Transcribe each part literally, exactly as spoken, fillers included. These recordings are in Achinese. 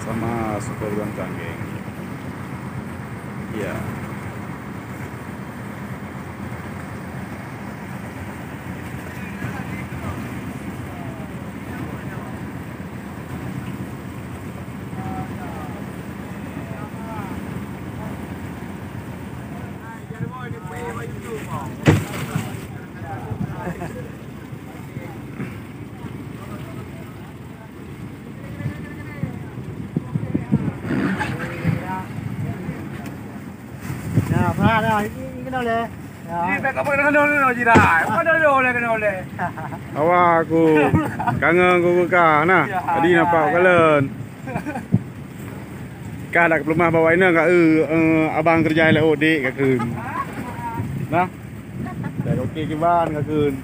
Sama super ganteng, geng. Ya. Nah, bah, dah, ini, ini kena oleh. Ya. Ini tak apa kena oleh, Jiran. Apa dah oleh, kena oleh. Awak aku kangen aku ka nah. Ya, tadi ya, nampak ya. Kalen. Ka dak peulumah bawai na ka, eh, eh, abang kerja lé dik ka keun. Nah. Dak oke kiban ka keun.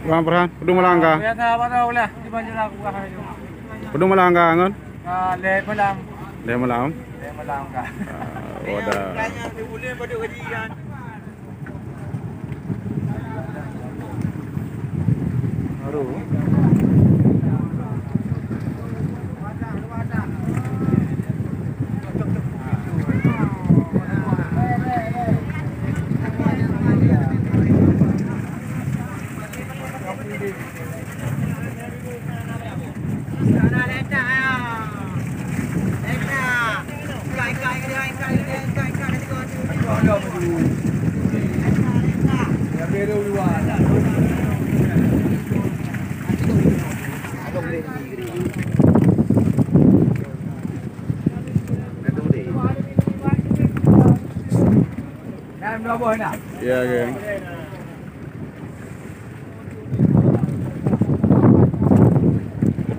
Bang Farhan, padum malam ka? Biasa, apa tahu lah, di Banjarah aku lah. Padum malam ka ngon? Ah, lhèe malam. Lhèe malam? Lhèe malam ka. Ah, wadah. Baru. Ya, geng.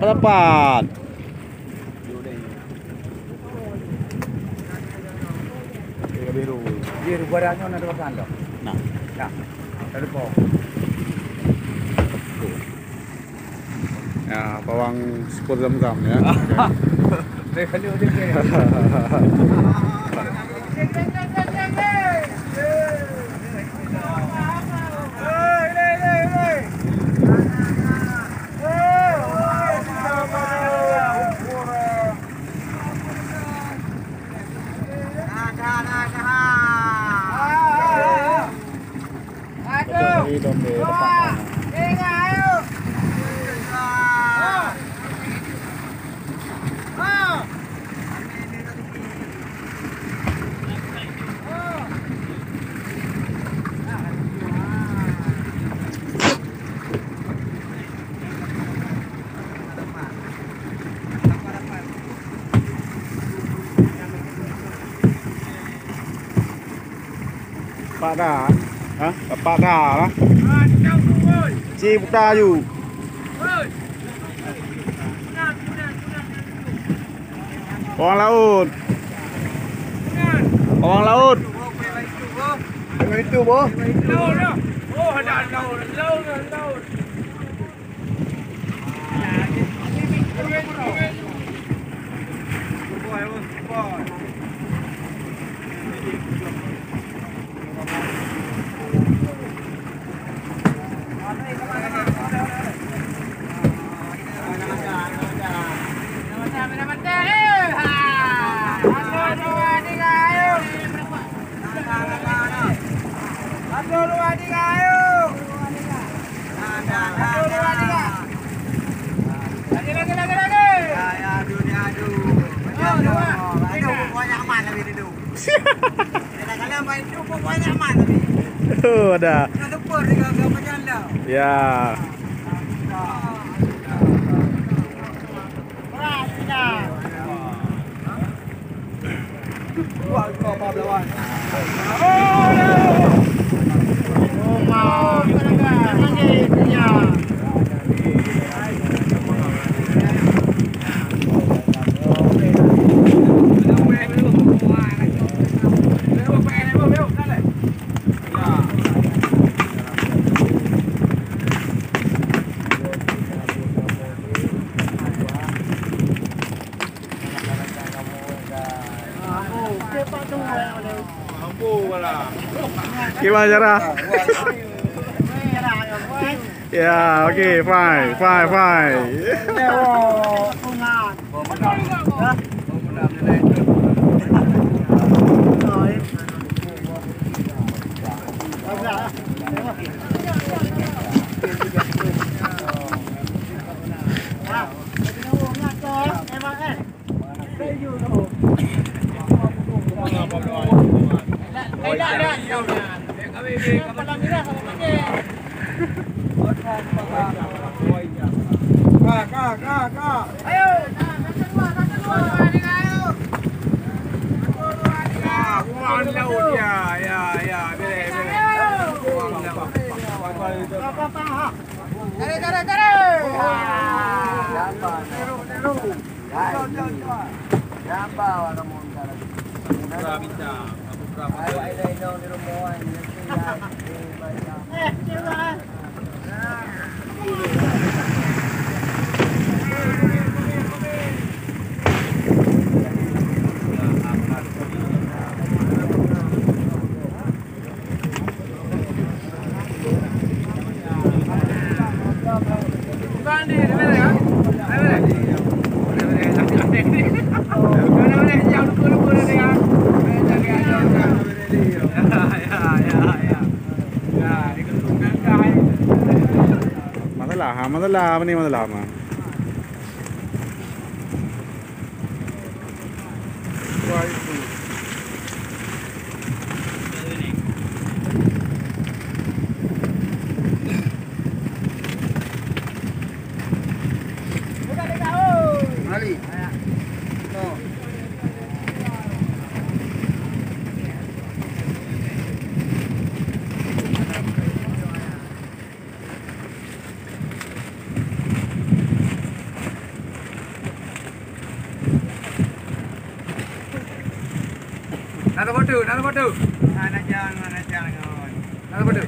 Dapat-dapat. Biru. Biru barang nyoe na dua kandok. Nah. Nah. Ada kok. Ya, bawang sepur zam-zam ya. Pak dah. Ha? Pak dah lah. Ci puta aju. Orang laut. Orang laut. Dengan itu, boh. Oh, ada. Ya. Gimana cara? Ya, oke, fine, fine, fine. Masalah, ha, masalah, apa ni masalah, ma? Na lôn foto, na lôn foto. Hana jang, hana jang ngon. Na lôn foto.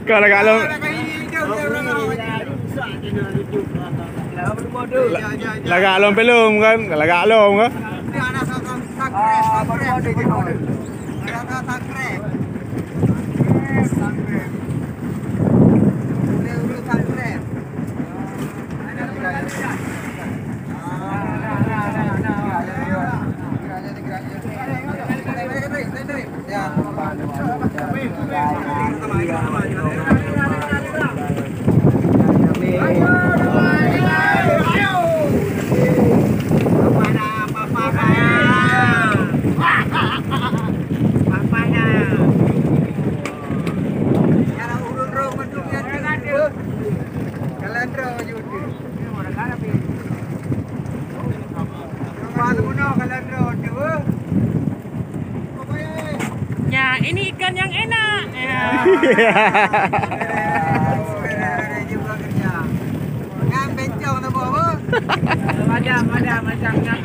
Ka lagak lom. Lagak lom pelom kan? Lagak lom kan? Nyan bencong teuh, Bu. Macam, macam, macam nyan.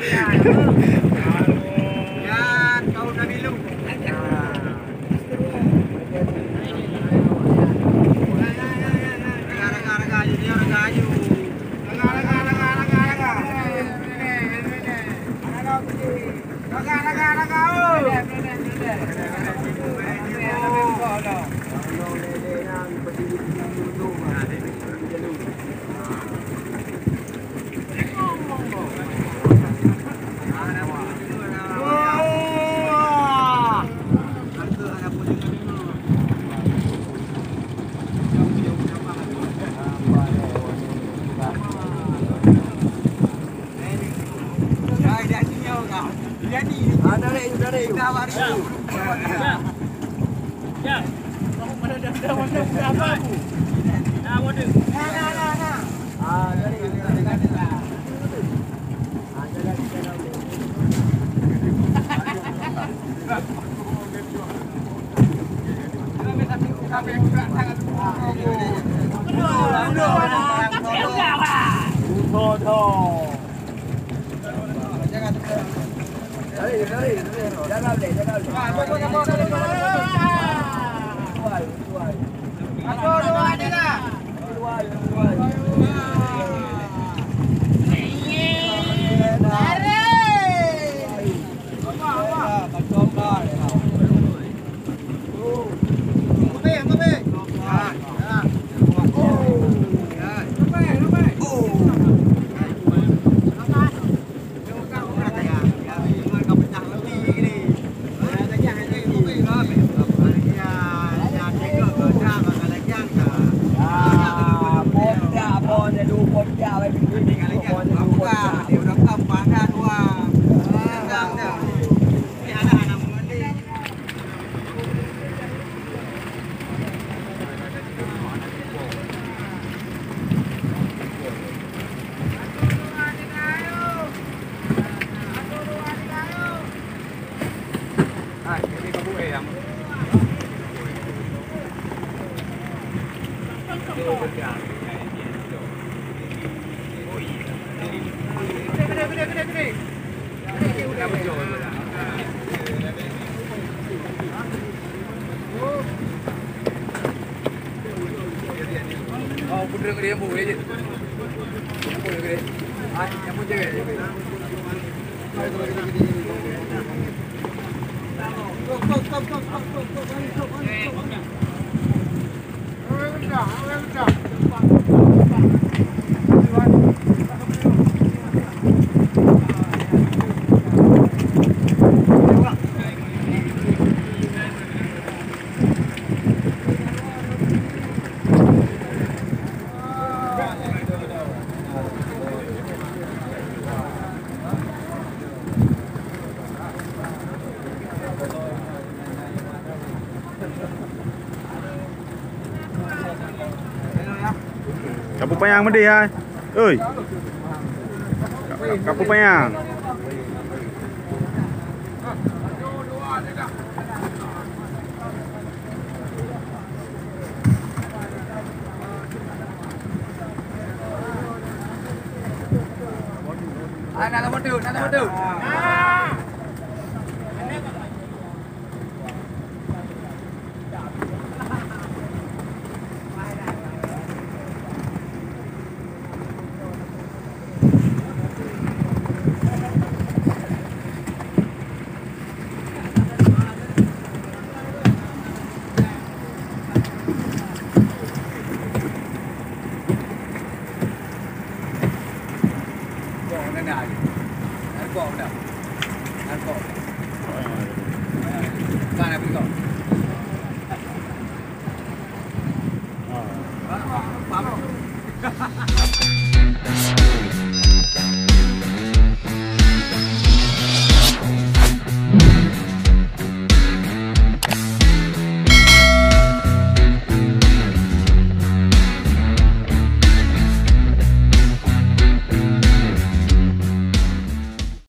Nyan, kau udah milu. Raga, raga, raga, ayu, dia raga, ayu. Raga, raga, raga, raga, raga. Raga, raga, raga, oh. Kapeu panyang meudeh hai. Oi. Kapeu panyang. Ah, nak lama tu, nak lama tu.